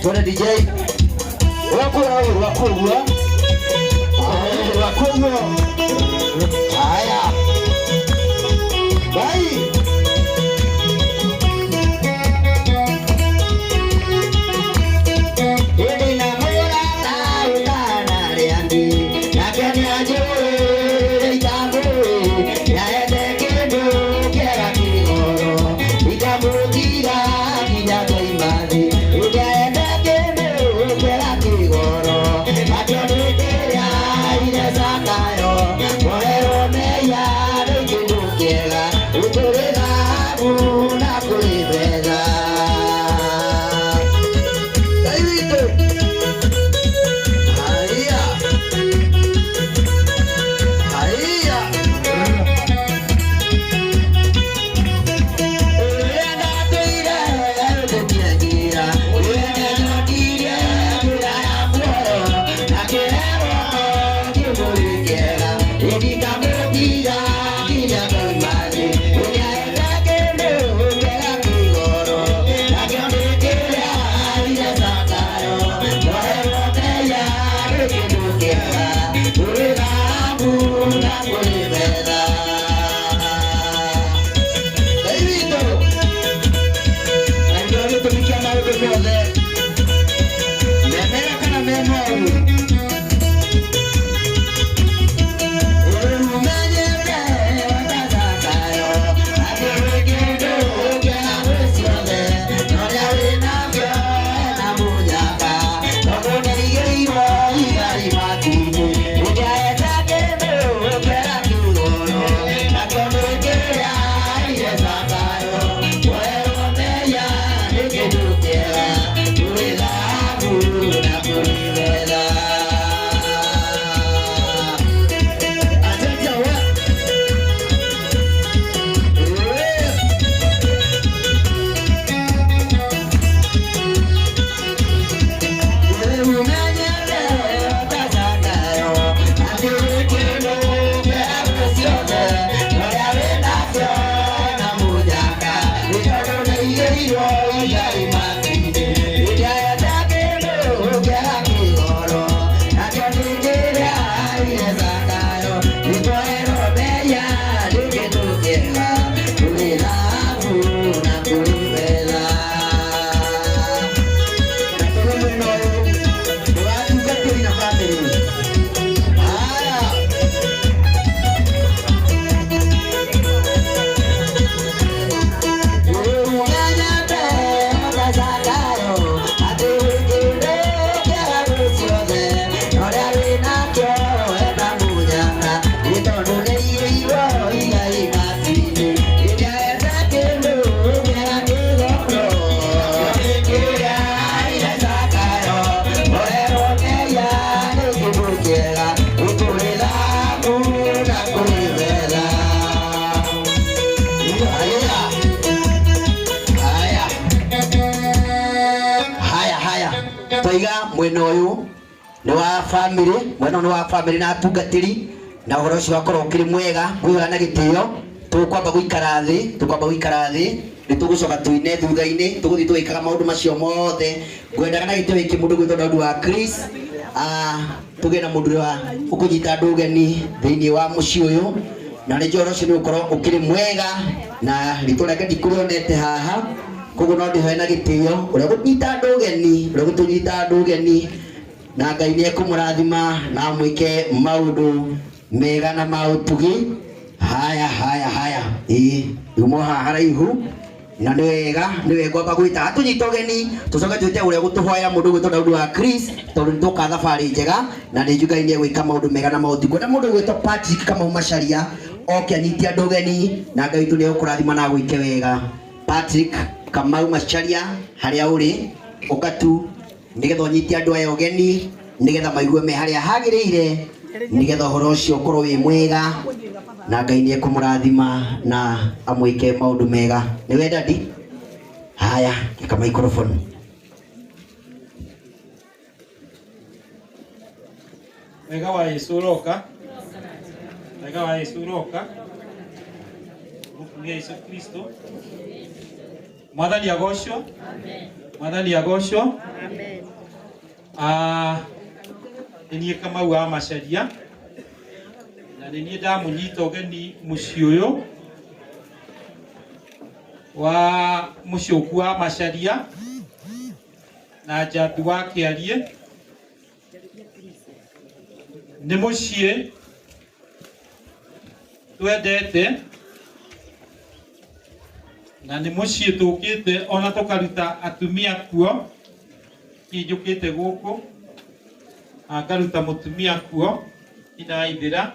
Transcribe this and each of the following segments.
Twende DJ. Wako wako wako. Wako wako. Haya. Bye. Mwena uyu ni wa family, mwena ni wa family na atungatiri na uhoro ucio wakorwo ukiri mwega ngwĩhoya na gĩtĩo tũkwamba gũikara thĩ, tũkwamba gũikara thĩ nĩ tũgũcoka tũine thutha-inĩ tũgũthiĩ tũgĩkaga maũndũ macio mothe. Ngwendaga na gĩtĩo gĩkĩ mũndũ gwĩtwo Daudi wa Chris, tũgĩe na mũndũ ũrĩa ũkũnyita andũ ũgeni thĩinĩ wa mũciĩ ũyũ, na nĩ njũĩ ũhoro ũcio nĩ ũgũkorwo ũkĩrĩ mwega na rĩtwa rĩake ndikũrĩonete haha, koguo no ndĩhoe na gĩtĩo ũrĩa ũgũnyita andũ ũgeni, ũrĩa ũgũtũnyita andũ ũgeni, na Ngai nĩ ekũmũrathima na amwĩke maũndũ mega na ma ũtugi. Haya haya haya, ĩĩ yumo haha haraihu na nĩ wega, nĩ wega ngwamba gwĩta atũnyita ũgeni tũcoke twĩte ũrĩa gũtũhoera mũndũ ũgwĩtwo Daudi wa Chris, tondũ nĩ tũka thabarĩ njega na nĩ njũĩ Ngai nĩ egwĩka maũndũ mega na ma ũtugi. Ngwenda mũndũ ũgwĩtwo Patrick Kamau Macharia oke anyitie andũ ũgeni na Ngai witũ nĩ egũkũrathima na agwĩke wega. Patrick Kamau Macharia, harĩa ũrĩ ũka tu nĩgetha ũnyite andũ aya ũgeni nĩgetha maigue me harĩa hagĩrĩire nĩgetha ũhoro ũcio ũkorwo wĩ mwega na Ngai nĩ ekũmũrathima na amwĩke maũndũ mega. Nĩ we dadi? Haya, ĩka microphone. Wega wa Yesu ũroka, wega wa Yesu ũroka, gũkumia Yesu Kristo. Mwathani agocwo, Mwathani agocwo. Nĩ niĩ Kamau wa Macharia na nĩ niĩ ndamũnyita ũgeni mũciĩ ũyũ wa mũcũku wa Macharia na Njambi wa Kĩariĩ. Nĩ mũciĩ twendete na nĩ mũciĩ tũkĩte ona tũkaruta atumia kuo. Njũkĩte gũkũ na ngaruta mũtumia kuo inaithĩra.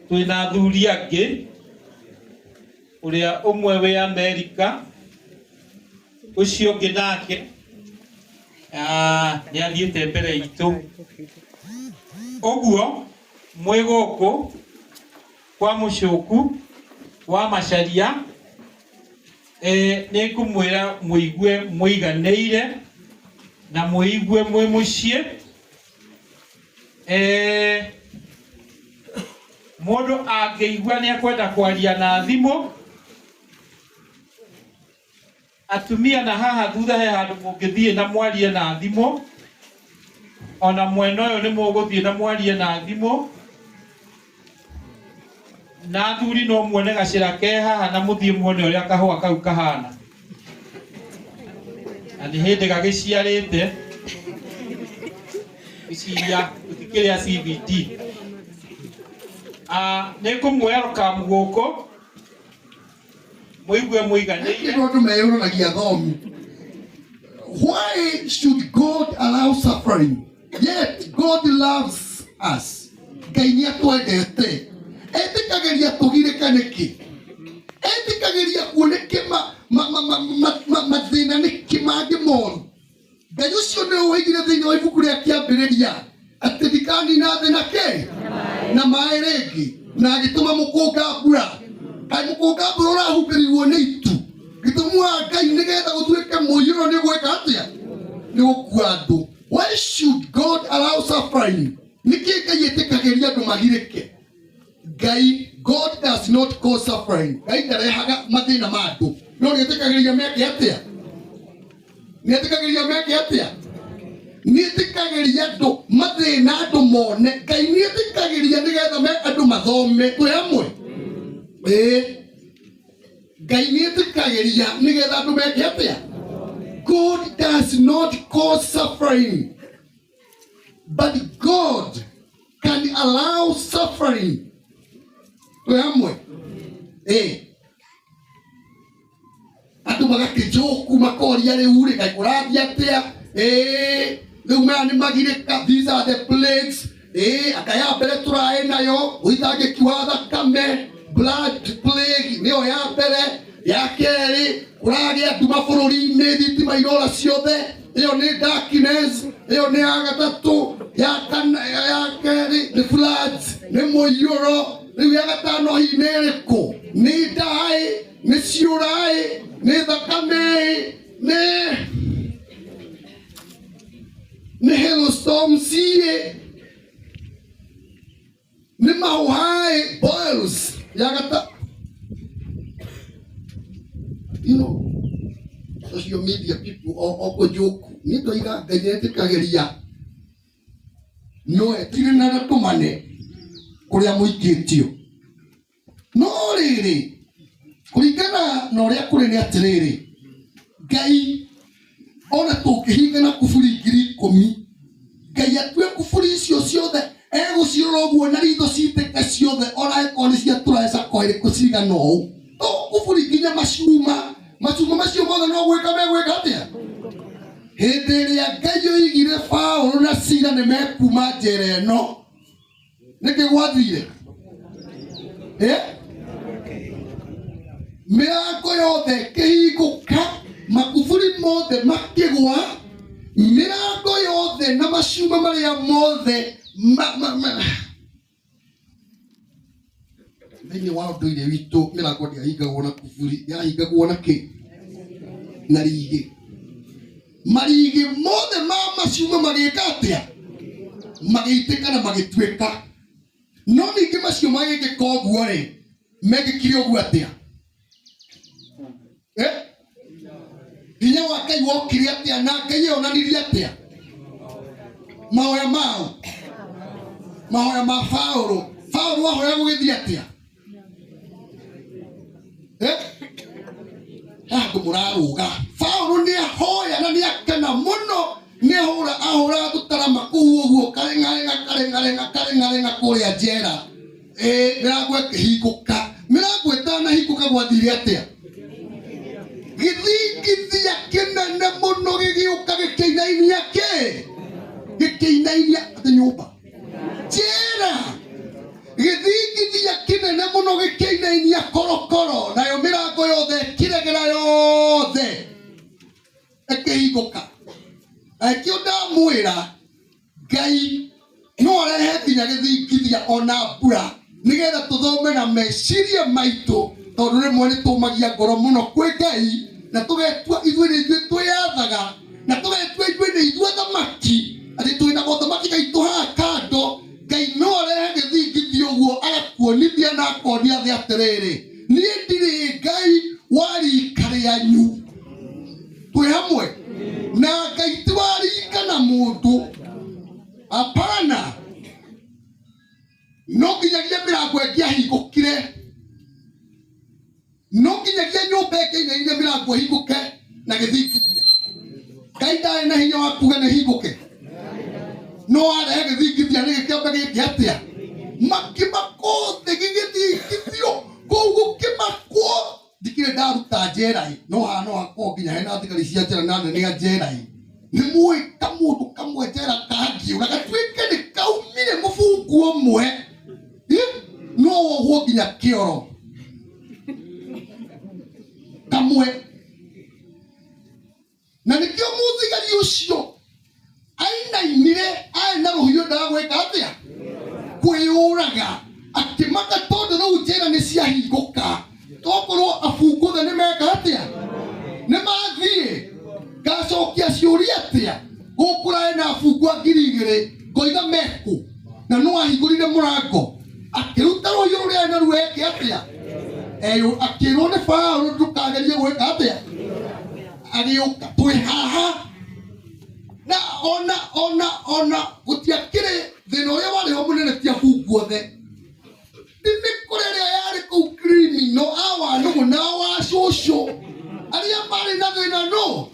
Twĩna athuri angĩ, ũrĩa ũmwe wĩ Amerika, ũcio ũngĩ nake nĩ athiĩte mbere itũ. Ũguo mwĩ gũkũ kwa mũcũku wa Macharia, nĩ ngũmwĩra mũigue mũiganĩire na mũigue mwĩ mũciĩ. Mũndũ angĩigua nĩ ekwenda kwaria na thimũ, atumia na haha thutha he handũ mũngĩthiĩ na mwarie na thimũ, ona mwena ũyũ nĩ mũgũthiĩ na mwarie na thimũ, na athuri no muone gacĩra ke haha na mũthiĩ muone ũrĩa kahũa kau kahana, na nĩ hĩndĩ gagĩciarĩte iciria tũtikĩrĩa CBD. Nĩ ngũmwelcome gũkũ mũigue mũiganĩire. Nĩ andũ meyũranagia athomi. Why should God allow suffering? Yet God loves us. Ngai nĩ atwendete. Etĩkagĩria tũgirĩke nĩkĩ? Etĩkagĩria kuoneke mathĩna nĩkĩ mangĩ moru? Ngai ũcio nĩ woigire thĩinĩ wa ibuku rĩa kĩambĩrĩria atĩ ndikanina thĩ na kĩ na maĩ rĩngĩ, na agĩtũma mũkũnga mbura. Kaĩ mũkũnga mbura ũrahumbĩrirwo nĩ itu? Gĩtũmi wa Ngai nĩgetha gũtuĩke mũiyũro nĩ gwĩka atĩa? Nĩ gũkua andũ. Why should God allow suffering? Nĩkĩ Ngai ĩtĩkagĩria andũ magirĩke? Ngai, God does not cause suffering. Ngai ndarehaga mathĩna ma andũ, no nĩ ĩtĩkagĩria meke atĩa? Nĩ ĩtĩkagĩria meke atĩa? Nĩ ĩtĩkagĩria andũ mathĩna andũ mone. Ngai nĩ ĩtĩkagĩria nĩgetha me andũ mathome. Twĩ hamwe? Ĩĩ. Ngai nĩ ĩtĩkagĩria nĩgetha andũ meke atĩa? God does not cause suffering, but God can allow suffering. Twĩ hamwe? Ĩĩ. Andũ magakĩnjũku makoria rĩu rĩ kaĩ kũrathiĩ atĩa? Ĩĩ, rĩu maya nĩ magirĩka, these are the plagues. Ĩĩ, aka ya mbere tũraĩ nayo ũitangĩki wa thakame, blood plague nĩyo ya mbere. Ya kerĩ kũragĩa nduma bũrũri-inĩ, thitima irora ciothe, ĩyo nĩ darkness. Ĩyo nĩ ya gatatũ. Ya kana, ya kerĩ nĩ floods, nĩ mũiyũro. Rĩu ya gatano hihi nĩ ĩrĩkũ? Nĩ ndaĩ, nĩ ciũraĩ, nĩ thakame, nĩ hailstorms, nĩ mahũhaĩ, boils ya gata. You know, social media people o kũnjũku nĩ ndoiga Ngai nĩetĩkagĩria no etirĩ na tũmane kũrĩa mũikĩtio. No rĩrĩ, kũringana na ũrĩa kũrĩ nĩ atĩrĩrĩ, Ngai ona tũngĩhinga na kuburi 10,000, Ngai atue kuburi icio ciothe egũcirora ũguo na ritho citĩke ciothe, ona angĩkorwo nĩ ciatũra cako ĩrĩkũ cigana ũũ, to kuburi nginya macuma, macuma macio mothe no gwĩka megwĩka atĩa? Hĩndĩ ĩrĩa Ngai oigire Paũlũ na Sila nĩ mekuma njera ĩno, nĩkĩ gwathire? Mĩrango yothe ĩkĩhingũka, makuburi mothe makĩgwa, mĩrango yothe na macuma marĩa mothe thĩinĩ wa ũndũire witũ mĩrango ndĩahingagwo na kuburi, yahingagwo na kĩ? Na rigĩ. Marigĩ mothe ma macuma magĩka atĩa? Magĩitĩka na magĩtuĩka. No ningĩ macio magĩkĩka ũguo rĩ, mekĩkire ũguo atĩa? Hinya wa Ngai wokire atĩa na Ngai eyonanirie atĩa? Mahoya mao, mahoya ma Paulo. Paulo ahoya gũgĩthiĩ atĩa? Eh? Handũ mũrarũga. Paulo nĩ ahoya na nĩ akena mũno, nĩ ahũra ahũra tũtarama kũu ũguo kareng'areng'a kareng'areng'a kareng'areng'a kũrĩa njera. Ĩĩ, mĩrango ĩkĩhingũka. Mĩrango ĩtanahingũka gwathire atĩa? Gĩthingithia kĩnene mũno gĩgĩũka gĩkĩinainia kĩ? Gĩkĩinainia atĩ nyũmba. Njera. Gĩthingithia kĩnene mũno gĩkĩinainia korokoro, nayo mĩrango yothe ĩkĩregera yothe ĩkĩhingũka. Na ĩkĩo ndamwĩra Ngai no arehe nginya gĩthingithia ona mbura nĩgetha tũthome na meciria maitũ, tondũ rĩmwe nĩ tũmagia ngoro mũno kwĩ Ngai na tũgetua ithuĩ nĩ ithuĩ twĩyathaga, na tũgetua ithuĩ nĩ ithuĩ athamaki, atĩ twĩna gothamaki gaitũ haha kando. Ngai no arehe gĩthingithia ũguo agakuonithia na akonia thĩ atĩrĩrĩ, niĩ ndirĩ Ngai wa rika rĩanyu. Twĩ hamwe na Ngai ti wa rika na mũndũ, hapana. No nginyagia mĩrango ĩngĩahingũkire, no nginyagia nyũmba ĩngĩainaine mĩrango ĩhingũke na gĩthingithia. Ngai ndarĩ na hinya wa kuga nĩ hingũke, no arehe gĩthingithia nĩ gĩkĩambe gĩke atĩa? Makĩmakwo thĩ gĩgĩthingithio kũu gũkĩmakwo. Ndikĩrĩ ndaruta njera ĩ, no haha no hakorwo nginya hena thigari cia njera na anene a njera ĩ. Nĩ mũĩ kamũndũ kamwe njera kangĩũra gatuĩke nĩ kaumire mũbungu ũmwe, ĩ, no wohwo nginya kĩoro kamwe. Na nĩkĩo mũthigari ũcio ainainire arĩ na rũhiũ endaga gwĩka atĩa? Kwĩyũraga. Akĩmaka tondũ rĩu njĩra nĩ ciahingũka, tokorwo abungwo othe nĩ meka atĩa? Nĩ mathiĩ. Ngacokia ciũria atĩa? Gũkũ kũrarĩ na abungwa 2000, ngoiga mekũ? Na no ahingũrire mũrango akĩruta rũhiũ rũrĩa arĩ naruo eke atĩa? Akĩrwo nĩ Paũlũ ndũkagerie gwĩka atĩa? Agĩũka twĩ haha na ona ona ona gũtiakĩrĩ thĩna ũrĩa warĩ ho mũnene ti abungu othe, nĩ mĩkora ĩrĩa yarĩ kũu criminal awa nũgũ na awa cũcũ arĩa marĩ na thĩna no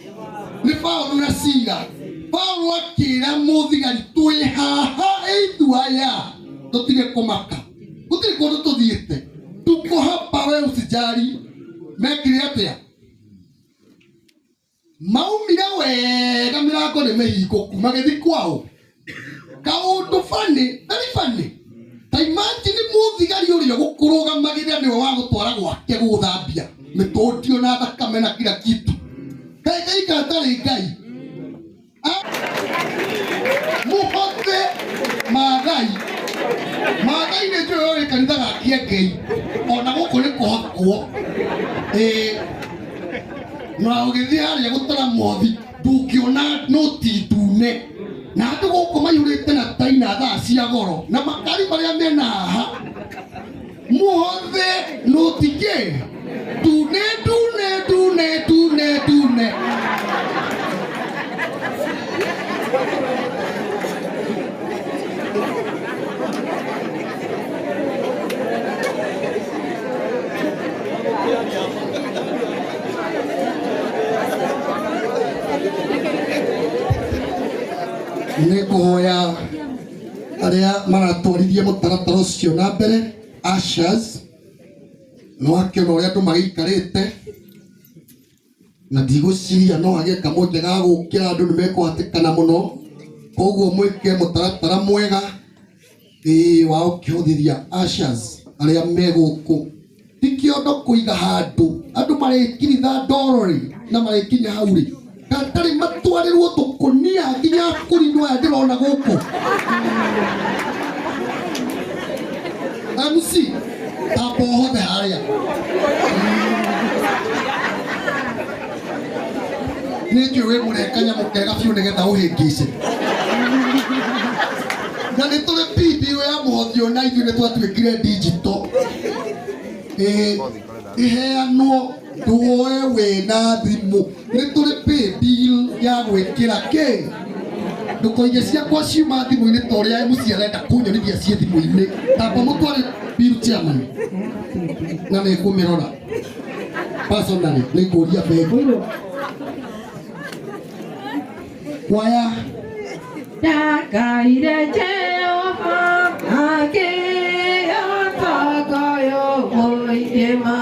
nĩ Paũlũ na Sila. Paũlũ akĩra mũthigari twĩ haha ithuĩ aya tũtige kũmaka, gũtirĩ kũndũ tũthiĩte, tuko hapa, we usijali. Mekire atĩa? Maumire wega, mĩrango nĩ mĩhingũku, magĩthiĩ kwao. Kaũndũ funny, very funny. Ta imagine mũthigari ũrĩa ũgũkũrũgamagĩrĩra nĩwe wa gũtwara gwake gũgũthambia mĩtũndio na thakame na kila kitu. Kaĩ Ngai gatarĩ Ngai? Mũhothe Maathai. Maathai nĩ njũĩ ũrĩ kanitha ga Kĩengei, ona gũkũ nĩ kũhotwo. Ĩĩ, na ũgĩthiĩ harĩa gũtara mwothi ndũngĩona nũti ndune, na andũ gũkũ maihũrĩte na tai na thaa cia goro na makari marĩa mena haha. Mũhothe nũti kĩ? Ndune ndune ndune ndune ndune. Nĩ ngũhoya arĩa maratwarithia mũtaratara ũcio na mbere, ushers, nĩ wakĩona ũrĩa andũ magĩikarĩte, na ndigwĩciria no hagĩe kamweke ga gũkĩra, andũ nĩ mekũhatĩkana mũno, koguo mwĩke mũtaratara mwega ĩĩ wa gũkĩhũthĩria ushers arĩa me gũkũ. Ti kĩondo kũiga handũ andũ marĩkiritha ndoro rĩ na marĩkinya hau rĩ gatarĩ matwarĩrwo tũkũnia nginya kũrinwo aya ndĩrona gũkũ. MC tamba ũhothe harĩa nĩ njũĩ wĩ mũreka nyamũ kega biũ nĩgetha ũhĩngĩce, na nĩ tũrĩ video ya mũhothi na ithuĩ nĩ twatuĩkire digital. Ĩĩ, ĩheanwo. Tuoe wĩna thimũ. Nĩ tũrĩ pay bill ya gwĩkĩra kĩ. Ndũkoige ciakwa ciuma thimũ-inĩ ta ũrĩa MC arenda kũnyonithia ciĩ thimũ-inĩ. Tamba mũtware bill chairman. Na nĩ ngũmĩrora. Personally, nĩ ngũria bengi. Kwaya. Ndakaire Jehova akĩhota ũyũ mũingĩ ma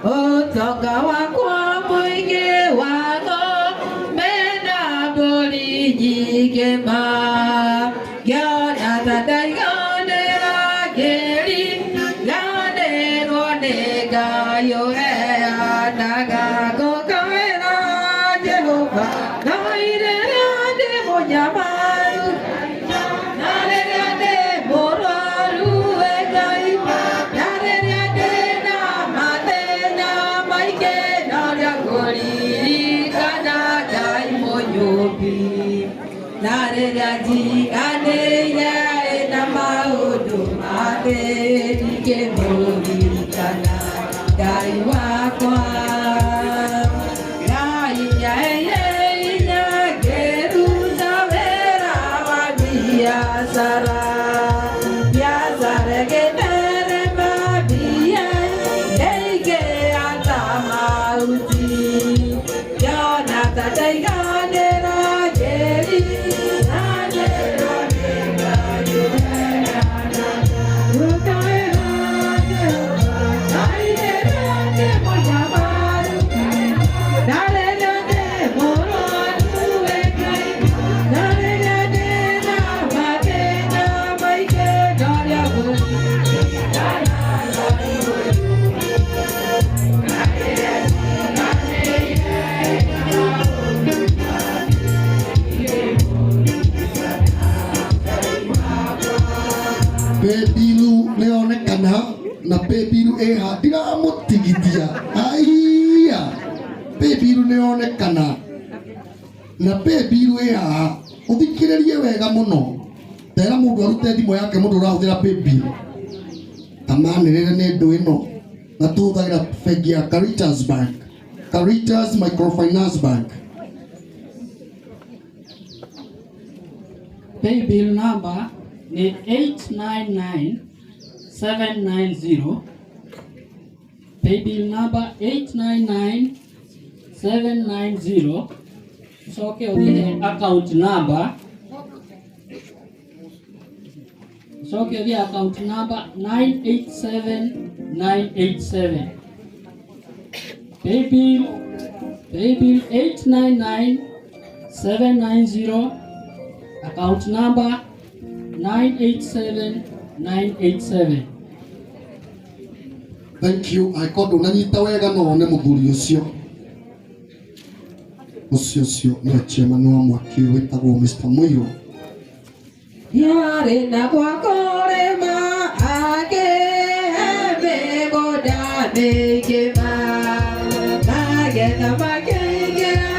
ũtonga wakwa mũingĩ wa ng'ombe na mbũri nyingĩ ma ngĩona ta ndaiganĩra ngĩriganĩrwo nĩ Ngai ũheanaga ngũkaĩra Jehova Ngai rĩrĩa ndĩ mũnyamaru na rĩrĩa ndĩ mũrwaru we Ngai na rĩrĩa ndĩ na mathĩna maingĩ no rĩa ngũririkana Ngai mũnyũmbi na rĩrĩa njiganĩire na maũndũ ma thĩ ndingĩmũririkana Ngai wakwa Ngai nĩaheire hinya ngĩruta wĩra wa biacara biacara ĩgĩtherema mbia ndĩingĩra ta mahuti ngĩona ta ndaiganĩra ngĩriganĩrwo nĩ Ngai ũheanaga ngũkaĩra Jehova Ngai rĩrĩa ndĩ mũnyamaru na rĩrĩa ndĩ mũrwaru we Ngai na rĩrĩa ndĩ na mathĩna maingĩ no rĩa ngũririkana Ngai mũnyũmbi na rĩrĩa njiganĩire na maũndũ ma thĩ ndingĩmũririkana Ngai wakwa. Paybill nĩyonekana na paybill ĩha ndiramũtigithia aiya paybill nĩyonekana na paybill ĩ haha ũthikĩrĩrie wega mũno tera mũndũ arute thimũ yake mũndũ ũrahũthĩra paybill amanĩrĩre nĩ ndũ ĩno na tũhũthagĩra bengi ya Caritas Bank, Caritas Microfinance Bank. Paybill number ni 899790. Paybill number 899790. Ucoke ũthiĩ account number. Ucoke ũthiĩ account number 987987. Paybill 899790. Account number 987987. Thank you. Angĩkorwo ndũnanyita wega no wone mũthuri ũcio ũcio ũcio nĩwe chairman wa mwaki ũyũ wĩtagwo Mr. Mũirũ. Yarĩ na gwa kũrĩma akĩhe mĩgũnda mĩingĩ ma magetha makĩingĩra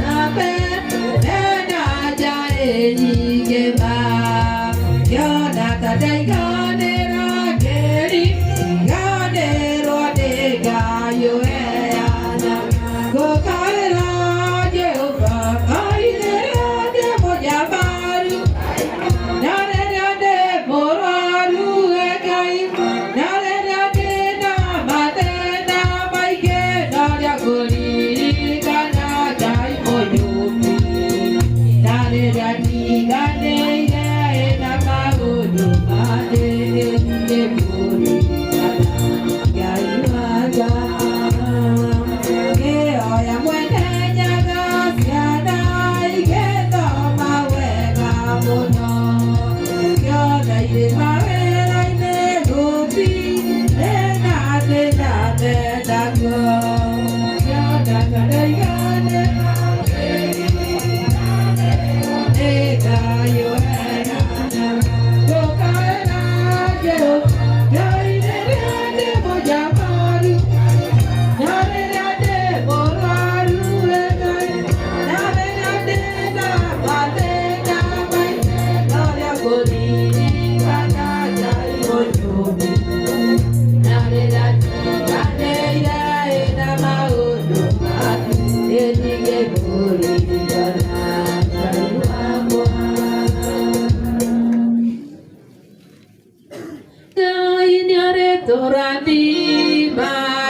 na mbembe na njaĩ nyingĩ ma ngĩona ta ndaiganĩra ngĩriganĩrwo nĩ Ngai ũheanaga ngũkaĩra Jehova Ngai rĩrĩa ndĩ mũnyamaru na rĩrĩa ndĩ mũrwaru we Ngai na rĩrĩa ndĩ na mathĩna maingĩ no rĩa ngũririkana Ngai mũnyũmbi na rĩrĩa njiganĩire na maũndũ ma thĩ ndingĩmũririkana Ngai wakwa ngĩhoya mwene Nyaga ciana igĩthoma wega mũno ngĩona irĩ mawĩra-inĩ gũtirĩ na thĩna menaguo ngĩona ta ndaiganĩra nĩ Ngai ũheanaga ngũkaĩra Jehova Nĩngũririkana Ngai wakwa. Ngai nĩarĩtũrathimaga.